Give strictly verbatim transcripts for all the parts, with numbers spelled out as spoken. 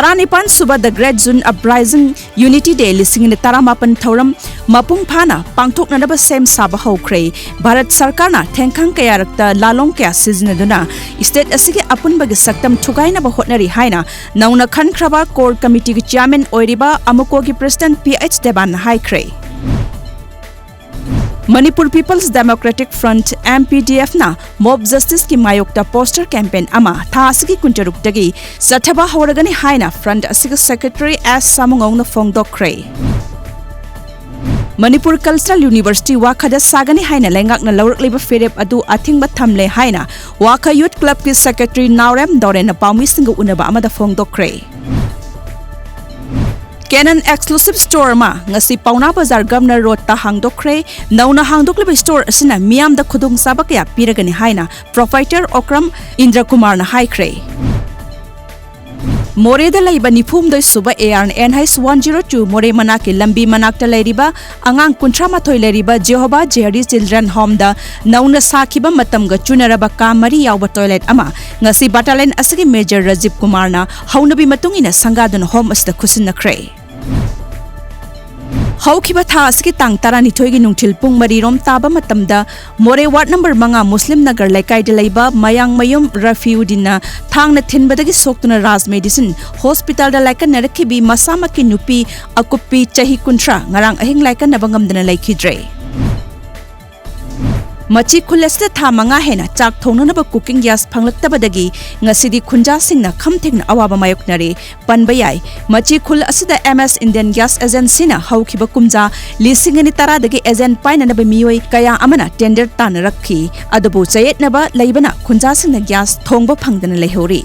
ꯇꯔꯥꯅꯤꯄꯥꯟ ꯁꯨꯕ The Great Zoon Uprising Unity Day ꯂꯤꯁꯤꯡ ꯑꯅꯤ ꯇꯔꯥꯃꯥꯄꯟ ꯊꯧꯔꯝ ꯃꯄꯨꯡ ꯐꯥꯅ ꯄꯥꯡꯊꯣꯛꯅꯅꯕ ꯁꯦꯝ ꯁꯥꯕ ꯍꯧꯈ꯭ꯔꯦ꯫ ꯚꯥꯔꯠ ꯁꯔꯀꯥꯔꯅ ꯊꯦꯡꯈꯪ ꯀꯌꯥꯔꯛꯇ ꯂꯥꯂꯣꯡ ꯀꯌꯥ ꯁꯤꯖꯤꯟꯅꯗꯨꯅ state ꯑꯁꯤꯒꯤ ꯑꯄꯨꯟꯕꯒꯤ ꯁꯛꯇꯝ ꯊꯨꯒꯥꯏꯅꯕ ꯍꯣꯠꯅꯔꯤ ꯍꯥꯏꯅ ꯅꯧꯅ ꯈꯟꯈ꯭ꯔꯕ core committeeꯒꯤ chairman ꯑꯣꯏꯔꯤꯕ ꯑꯃꯨꯀꯣꯒꯤ president ꯄꯤ ꯑꯩꯆ ꯗꯦꯕꯥꯟꯅ ꯍꯥꯏꯈ꯭ꯔꯦ꯫ Manipur People's Democratic Front, M P D Fꯅ mob justiceꯀꯤ ꯃꯥꯌꯣꯛꯇ poster campaign ꯑꯃ ꯊꯥ ꯑꯁꯤꯒꯤ ꯀꯨꯟꯇꯔꯨꯛꯇꯒꯤ ꯆꯠꯊꯕ ꯍꯧꯔꯒꯅꯤ ꯍꯥꯏꯅ front ꯑꯁꯤꯒꯤ secretary ꯑꯦꯁ ꯁꯥꯃꯨꯉꯧꯅ ꯐꯣꯡꯗꯣꯛꯈ꯭ꯔꯦ꯫ ꯃꯅꯤꯄꯨꯔ Cultural University ꯋꯥꯈꯗ ꯁꯥꯒꯅꯤ ꯍꯥꯏꯅ ꯂꯩꯉꯥꯛꯅ ꯂꯧꯔꯛꯂꯤꯕ ꯐꯤꯔꯦꯞ ꯑꯗꯨ ꯑꯊꯤꯡꯕ ꯊꯝꯂꯦ ꯍꯥꯏꯅ ꯋꯥꯈ Youth Clubꯀꯤ secretary ꯅꯥꯎꯔꯦꯝ ꯗꯣꯔꯦꯟꯅ ꯄꯥꯎꯃꯤꯁꯤꯡꯒ ꯎꯅꯕ ꯑꯃꯗ ꯐꯣꯡꯗꯣꯛꯈ꯭ꯔꯦ꯫ Canon exclusive store ꯑꯃ ꯉꯁꯤ ꯄꯥꯎꯅꯥ ꯕꯖꯥꯔ Governor Roadꯇ ꯍꯥꯡꯗꯣꯛꯈ꯭ꯔꯦ꯫ ꯅꯧꯅ ꯍꯥꯡꯗꯣꯛꯂꯤꯕ store ꯑꯁꯤꯅ ꯃꯤꯌꯥꯝꯗ ꯈꯨꯗꯣꯡꯆꯥꯕ ꯀꯌꯥ ꯄꯤꯔꯒꯅꯤ ꯍꯥꯏꯅ Proprietor ꯑꯣꯀ꯭ꯔꯝ ꯏꯟꯗ꯭ꯔꯀꯨꯃꯥꯔꯅ ꯍꯥꯏꯈ꯭ꯔꯦ꯫ ꯃꯣꯔꯦꯗ ꯂꯩꯕ ꯅꯤꯐꯨꯍꯨꯝꯗꯣꯏ ꯁꯨꯕ A R N H one zero two ꯃꯣꯔꯦ ꯃꯅꯥꯛꯀꯤ ꯂꯝꯕꯤ ꯃꯅꯥꯛꯇ ꯂꯩꯔꯤꯕ ꯑꯉꯥꯡ ꯀꯨꯟꯊ꯭ꯔꯥ ꯃꯥꯊꯣꯏ ꯂꯩꯔꯤꯕ Jehovah Jireh Children Homeꯗ ꯅꯧꯅ ꯁꯥꯈꯤꯕ ꯃꯇꯝꯒ ꯆꯨꯅꯔꯕ ꯀꯥ ꯃꯔꯤ ꯌꯥꯎꯕ toilet ꯑꯃ ꯉꯁꯤ battalion ꯑꯁꯤꯒꯤ Major ꯔꯥꯖꯤꯕ ꯀꯨꯃꯥꯔꯅ ꯍꯧꯅꯕꯤ ꯃꯇꯨꯡ ꯏꯟꯅ ꯁꯪꯒꯥꯗꯨꯅ home ꯑꯁꯤꯗ ꯈꯨꯠꯁꯤꯟꯅꯈ꯭ꯔꯦ꯫ ꯍꯧꯈꯤꯕ ꯊꯥ ꯑꯁꯤꯒꯤ ꯇꯥꯡ ꯇꯔꯥꯅꯤꯊꯣꯏꯒꯤ ꯅꯨꯡꯊꯤꯜ ꯄꯨꯡ ꯃꯔꯤ ꯔꯣꯝ ꯇꯥꯕ ꯃꯇꯝꯗ ꯃꯣꯔꯦ ward number ꯃꯉꯥ ꯃꯨꯁꯂꯤꯝ ꯅꯒꯔ ꯂꯩꯀꯥꯏꯗ ꯂꯩꯕ ꯃꯌꯥꯡꯃꯌꯨꯝ ꯔꯐꯤꯎꯗꯤꯟꯅ ꯊꯥꯡꯅ ꯊꯤꯟꯕꯗꯒꯤ ꯁꯣꯛꯇꯨꯅ ꯔꯥꯖ ꯃꯦꯗꯤꯁꯤꯟ ꯍꯣꯁꯄꯤꯇꯥꯜꯗ ꯂꯥꯏꯀꯠꯅꯔꯛꯈꯤꯕꯤ ꯃꯁꯥꯃꯛꯀꯤ ꯅꯨꯄꯤ ꯑꯀꯨꯞꯄꯤ ꯆꯍꯤ ꯀꯨꯟꯊ꯭ꯔꯥ ꯉꯔꯥꯡ ꯑꯍꯤꯡ ꯂꯥꯏꯀꯠꯅꯕ ꯉꯝꯗꯅ ꯂꯩꯈꯤꯗ꯭ꯔꯦ꯫ ꯃꯆꯤ ꯈꯨꯜ ꯑꯁꯤꯗ ꯊꯥ ꯃꯉꯥ ꯍꯦꯟꯅ ꯆꯥꯛ ꯊꯣꯡꯅꯅꯕ cooking gas ꯐꯪꯂꯛꯇꯕꯗꯒꯤ ꯉꯁꯤꯗꯤ ꯈꯨꯟꯖꯥꯁꯤꯡꯅ ꯈꯝ ꯊꯦꯡꯅ ꯑꯋꯥꯕ ꯃꯥꯌꯣꯛꯅꯔꯦ꯫ ꯄꯟꯕ ꯌꯥꯏ, ꯃꯆꯤ ꯈꯨꯜ ꯑꯁꯤꯗ M S Indian Gas Agencyꯅ ꯍꯧꯈꯤꯕ ꯀꯨꯝꯖꯥ ꯂꯤꯁꯤꯡ ꯑꯅꯤ ꯇꯔꯥꯗꯒꯤ agent ꯄꯥꯏꯅꯅꯕ ꯃꯤꯑꯣꯏ ꯀꯌꯥ ꯑꯃꯅ tender ꯇꯥꯟꯅꯔꯛꯈꯤ꯫ ꯑꯗꯨꯕꯨ ꯆꯌꯦꯠꯅꯕ ꯂꯩꯕꯅ ꯈꯨꯟꯖꯥꯁꯤꯡꯅ gas ꯊꯣꯡꯕ ꯐꯪꯗꯅ ꯂꯩꯍꯧꯔꯤ꯫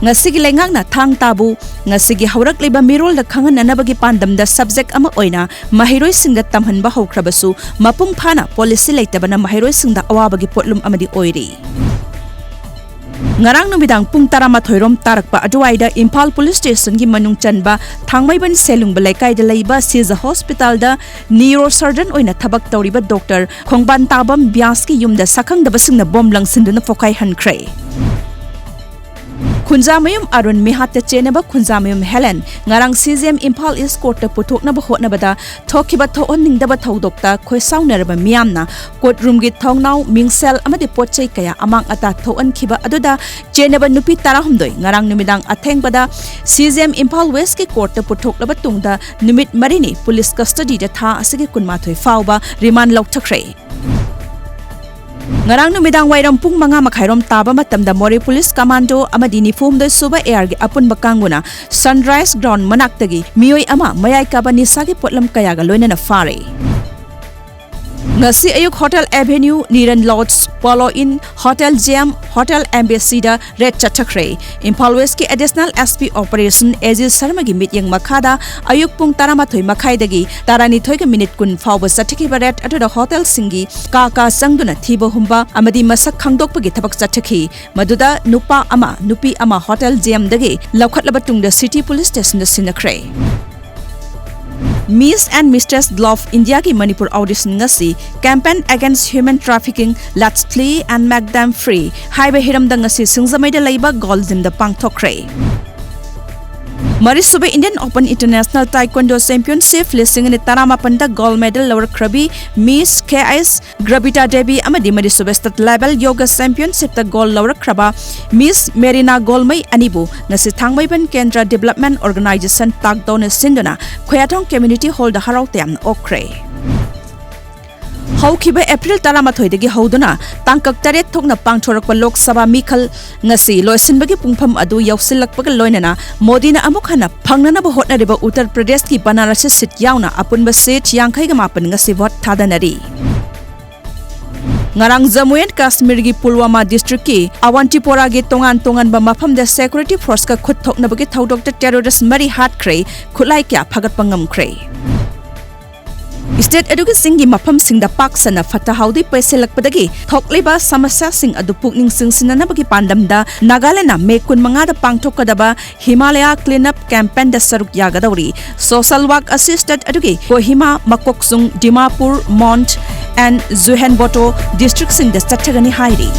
ꯉꯁꯤꯒꯤ ꯂꯩꯉꯥꯛꯅ ꯊꯥꯡ ꯇꯥꯕꯨ ꯉꯁꯤꯒꯤ ꯍꯧꯔꯛꯂꯤꯕ ꯃꯤꯔꯣꯜꯗ ꯈꯪꯍꯟꯅꯅꯕꯒꯤ ꯄꯥꯟꯗꯝꯗ subject ꯑꯃ ꯑꯣꯏꯅ ꯃꯍꯩꯔꯣꯏꯁꯤꯡꯗ ꯇꯝꯍꯟꯕ ꯍꯧꯈ꯭ꯔꯕꯁꯨ, ꯃꯄꯨꯡ ꯐꯥꯅ policy ꯂꯩꯇꯕꯅ ꯃꯍꯩꯔꯣꯏꯁꯤꯡꯗ ꯑꯋꯥꯕꯒꯤ ꯄꯣꯠꯂꯨꯝ ꯑꯃꯗꯤ ꯑꯣꯏꯔꯤ꯫ ꯉꯔꯥꯡ ꯅꯨꯃꯤꯗꯥꯡ ꯄꯨꯡ ꯇꯔꯥꯃꯥꯊꯣꯏ ꯔꯣꯝ ꯇꯥꯔꯛꯄ ꯑꯗꯨꯋꯥꯏꯗ ꯏꯝꯐꯥꯜ police stationꯒꯤ ꯃꯅꯨꯡ ꯆꯟꯕ ꯊꯥꯡꯃꯩꯕꯟ ꯁꯦꯂꯨꯡꯕ ꯂꯩꯀꯥꯏꯗ ꯂꯩꯕ ꯁꯤꯖ ꯍꯣꯁꯄꯤꯇꯥꯜꯗ neurosurgeon ꯑꯣꯏꯅ ꯊꯕꯛ ꯇꯧꯔꯤꯕ doctor ꯈꯣꯡꯕꯥꯟ ꯇꯥꯕꯝ ꯕ꯭ꯌꯥꯁꯀꯤ ꯌꯨꯝꯗ ꯁꯛꯈꯪꯗꯕꯁꯤꯡꯅ bomb ꯂꯪꯁꯤꯟꯗꯨꯅ ꯄꯣꯈꯥꯏꯍꯟꯈ꯭ꯔꯦ꯫ ꯈꯨꯟꯖꯥꯃꯌꯨꯝ ꯑꯔꯨꯟ ꯃꯤꯍꯥꯠꯇ ꯆꯦꯟꯅꯕ ꯈꯨꯟꯖꯥꯃꯌꯨꯝ ꯍꯦꯂꯦꯟ ꯉꯔꯥꯡ ꯁꯤ ꯖꯤ ꯑꯦꯝ ꯏꯝꯐꯥꯜ ꯏꯁ ꯀꯣꯔꯠꯇ ꯄꯨꯊꯣꯛꯅꯕ ꯍꯣꯠꯅꯕꯗ ꯊꯣꯛꯈꯤꯕ ꯊꯣꯛꯍꯟꯅꯤꯡꯗꯕ ꯊꯧꯗꯣꯛꯇ ꯈꯣꯏꯁꯥꯎꯅꯔꯕ ꯃꯤꯌꯥꯝꯅ ꯀꯣꯔꯠ ꯔꯨꯝꯒꯤ ꯊꯣꯡꯅꯥꯎ, ꯃꯤꯡꯁꯦꯜ ꯑꯃꯗꯤ ꯄꯣꯠ ꯆꯩ ꯀꯌꯥ ꯑꯃꯥꯡ ꯑꯇꯥ ꯊꯣꯛꯍꯟꯈꯤꯕ ꯑꯗꯨꯗ ꯆꯦꯟꯅꯕ ꯅꯨꯄꯤ ꯇꯔꯥꯍꯨꯝꯗꯣꯏ ꯉꯔꯥꯡ ꯅꯨꯃꯤꯗꯥꯡ ꯑꯊꯦꯡꯕꯗ ꯁꯤ ꯖꯤ ꯑꯦꯝ ꯏꯝꯐꯥꯜ ꯋꯦꯁꯀꯤ ꯀꯣꯔꯠꯇ ꯄꯨꯊꯣꯛꯂꯕ ꯇꯨꯡꯗ ꯅꯨꯃꯤꯠ ꯃꯔꯤꯅꯤ ꯄꯨꯂꯤꯁ ꯀꯁꯇꯗꯤꯗ ꯊꯥ ꯑꯁꯤꯒꯤ ꯀꯨꯟꯃꯥꯊꯣꯏ ꯐꯥꯎꯕ ꯔꯤꯃꯥꯟ ꯂꯧꯊꯈ꯭ꯔꯦ꯫ ꯉꯔꯥꯡ ꯅꯨꯃꯤꯗꯥꯡ ꯋꯥꯏꯔꯝ ꯄꯨꯡ ꯃꯉꯥ ꯃꯈꯥꯏꯔꯣꯝ ꯇꯥꯕ ꯃꯇꯝꯗ ꯃꯣꯔꯦ ꯄꯨꯂꯤꯁ ꯀꯃꯥꯟꯗꯣ ꯑꯃꯗꯤ ꯅꯤꯐꯨꯍꯨꯝꯗꯣꯏ ꯁꯨꯕ ꯑꯦ ꯑꯥꯔꯒꯤ ꯑꯄꯨꯟꯕ ꯀꯥꯡꯕꯨꯅ ꯁꯟꯔꯥꯏꯁ ꯒ꯭ꯔꯥꯎꯟ ꯃꯅꯥꯛꯇꯒꯤ ꯃꯤꯑꯣꯏ ꯑꯃ ꯃꯌꯥꯏ ꯀꯥꯕ ꯅꯤꯁꯥꯒꯤ ꯄꯣꯠꯂꯝ ꯀꯌꯥꯒ ꯂꯣꯏꯅꯅ ꯐꯥꯔꯦ꯫ ꯉꯁꯤ ꯑꯌꯨꯛ hotel Avenue, Niran lodge, Polo Inn, hotel Gem, hotel ꯑꯦꯝꯕꯦꯁꯤꯗ ꯔꯦꯗ ꯆꯠꯊꯈ꯭ꯔꯦ꯫ ꯏꯝꯐꯥꯜ ꯋꯦꯁꯀꯤ additional S P operation A G ꯁꯔꯃꯒꯤ ꯃꯤꯠꯌꯦꯡ ꯃꯈꯥꯗ ꯑꯌꯨꯛ ꯄꯨꯡ ꯇꯔꯥꯃꯥꯊꯣꯏ ꯃꯈꯥꯏꯗꯒꯤ ꯇꯔꯥꯅꯤꯊꯣꯏꯒ ꯃꯤꯅꯤꯠ ꯀꯨꯟ ꯐꯥꯎꯕ ꯆꯠꯊꯈꯤꯕ ꯔꯦꯗ ꯑꯗꯨꯗ ꯍꯣꯇꯦꯜꯁꯤꯡꯒꯤ ꯀꯥ ꯀꯥ ꯆꯪꯗꯨꯅ ꯊꯤꯕ ꯍꯨꯝꯕ ꯑꯃꯗꯤ ꯃꯁꯛ ꯈꯪꯗꯣꯛꯄꯒꯤ ꯊꯕꯛ ꯆꯠꯊꯈꯤ꯫ ꯃꯗꯨꯗ ꯅꯨꯄꯥ ꯑꯃ, ꯅꯨꯄꯤ ꯑꯃ ꯍꯣꯇꯦꯜ ꯖꯦꯝꯗꯒꯤ ꯂꯧꯈꯠꯂꯕ ꯇꯨꯡꯗ ꯁꯤꯇꯤ ꯄꯨꯂꯤꯁ ꯁ꯭ꯇꯦꯁꯟꯗ ꯁꯤꯟꯅꯈ꯭ꯔꯦ꯫ Miss and Mistress Glove Indiaꯒꯤ ꯃꯅꯤꯄꯨꯔ ꯑꯣꯗꯤꯁꯟ ꯉꯁꯤ Campaign Against Human Trafficking, Let's Flee and Make Them Free ꯍꯥꯏꯕ ꯍꯤꯔꯝꯗ ꯉꯁꯤ ꯁꯤꯡꯖꯃꯩꯗ ꯂꯩꯕ ꯒꯣꯜ ꯖꯤꯝꯗ ꯄꯥꯡꯊꯣꯛꯈ꯭ꯔꯦ꯫ ꯃꯔꯤꯁꯨꯕ Indian Open International Taekwondo Championship ꯂꯤꯁꯤꯡ ꯑꯅꯤ ꯇꯔꯥꯃꯥꯄꯟꯗ ꯒꯣꯜ ꯃꯦꯗꯜ ꯂꯧꯔꯛꯈ꯭ꯔꯕꯤ Miss K S Grabita Devi ꯑꯃꯗꯤ ꯃꯔꯤꯁꯨꯕ State Level Yoga Championshipꯇ ꯒꯣꯜ ꯂꯧꯔꯛꯈ꯭ꯔꯕ ꯃꯤꯁ ꯃꯦꯔꯤꯅꯥ ꯒꯣꯜꯃꯩ ꯑꯅꯤꯕꯨ ꯉꯁꯤ ꯊꯥꯡꯃꯩꯕꯟ ꯀꯦꯟꯗ꯭ꯔ Development Organization ꯇꯥꯛꯗꯧꯅ ꯁꯤꯟꯗꯨꯅ ꯈꯣꯌꯥꯊꯣꯡ Community Hallꯗ ꯍꯔꯥꯎ ꯇꯌꯥꯝꯅ ꯑꯣꯛꯈ꯭ꯔꯦ꯫ ꯍꯧꯈꯤꯕ ꯑꯦꯄ꯭ꯔꯤꯜ ꯇꯔꯥꯃꯥꯊꯣꯏꯗꯒꯤ ꯍꯧꯗꯨꯅ ꯇꯥꯡꯀꯛ ꯇꯔꯦꯠ ꯊꯣꯛꯅ ꯄꯥꯡꯊꯣꯔꯛꯄ ꯂꯣꯛ ꯁꯚꯥ ꯃꯤꯈꯜ ꯉꯁꯤ ꯂꯣꯏꯁꯤꯟꯕꯒꯤ ꯄꯨꯡꯐꯝ ꯑꯗꯨ ꯌꯧꯁꯤꯜꯂꯛꯄꯒ ꯂꯣꯏꯅꯅ ꯃꯣꯗꯤꯅ ꯑꯃꯨꯛ ꯍꯟꯅ ꯐꯪꯅꯅꯕ ꯍꯣꯠꯅꯔꯤꯕ ꯎꯠꯇꯔ ꯄ꯭ꯔꯗꯦꯁꯀꯤ ꯕꯅꯥꯔꯁ ꯁꯤꯠ ꯌꯥꯎꯅ ꯑꯄꯨꯟꯕ ꯁꯤꯠ ꯌꯥꯡꯈꯩꯒ ꯃꯥꯄꯟ ꯉꯁꯤ ꯚꯣꯠ ꯊꯥꯗꯅꯔꯤ꯫ ꯉꯔꯥꯡ ꯖꯝꯃꯨ ꯑꯦꯟ ꯀꯥꯁꯃꯤꯔꯒꯤ ꯄꯨꯜꯋꯥꯃꯥ ꯗꯤꯁꯇ꯭ꯔꯤꯛꯀꯤ ꯑꯋꯥꯟꯇꯤꯄꯣꯔꯥꯒꯤ ꯇꯣꯉꯥꯟ ꯇꯣꯉꯥꯟꯕ ꯃꯐꯝꯗ ꯁꯦꯀ꯭ꯌꯨꯔꯤꯇꯤ ꯐꯣꯔꯁꯀ ꯈꯨꯠ ꯊꯣꯛꯅꯕꯒꯤ ꯊꯧꯗꯣꯛꯇ ꯇꯦꯔꯣꯔꯤꯁ꯭ꯠ ꯃꯔꯤ ꯍꯥꯠꯈ꯭ꯔꯦ, ꯈꯨꯠꯂꯥꯏ ꯀꯌꯥ ꯐꯥꯒꯠꯄ ꯉꯝꯈ꯭ꯔꯦ꯫ ꯁ꯭ꯇꯦꯠ ꯑꯗꯨꯒꯤ ꯆꯤꯡꯒꯤ ꯃꯐꯝꯁꯤꯡꯗ ꯄꯥꯛ ꯁꯟꯅ ꯐꯠꯇ ꯍꯥꯎꯗꯤ ꯄꯩꯁꯤꯜꯂꯛꯄꯗꯒꯤ ꯊꯣꯛꯂꯤꯕ ꯁꯃꯁ꯭ꯌꯥꯁꯤꯡ ꯑꯗꯨ ꯄꯨꯛꯅꯤꯡ ꯆꯤꯡꯁꯤꯟꯅꯅꯕꯒꯤ ꯄꯥꯟꯗꯝꯗ ꯅꯥꯒꯥꯂꯦꯟꯗ ꯃꯦ ꯀꯨꯟꯃꯉꯥꯗ ꯄꯥꯡꯊꯣꯛꯀꯗꯕ ꯍꯤꯃꯥꯂꯌꯥ ꯀ꯭ꯂꯤꯟ ꯑꯞ ꯀꯦꯝꯄꯦꯟꯗ ꯁꯔꯨꯛ ꯌꯥꯒꯗꯧꯔꯤ꯫ ꯁꯣꯁꯦꯜ ꯋꯥꯛ ꯑꯁꯤ ꯁ꯭ꯇꯦꯠ ꯑꯗꯨꯒꯤ ꯀꯣꯍꯤꯃꯥ, ꯃꯀꯣꯛꯆꯨꯡ, ꯗꯤꯃꯥꯄꯨꯔ, ꯃꯣꯟꯊ ꯑꯦꯟ ꯖꯨꯍꯦꯟꯕꯣꯇꯣ ꯗꯤꯁꯇ꯭ꯔꯤꯛꯁꯤꯡꯗ ꯆꯠꯊꯒꯅꯤ ꯍꯥꯏꯔꯤ꯫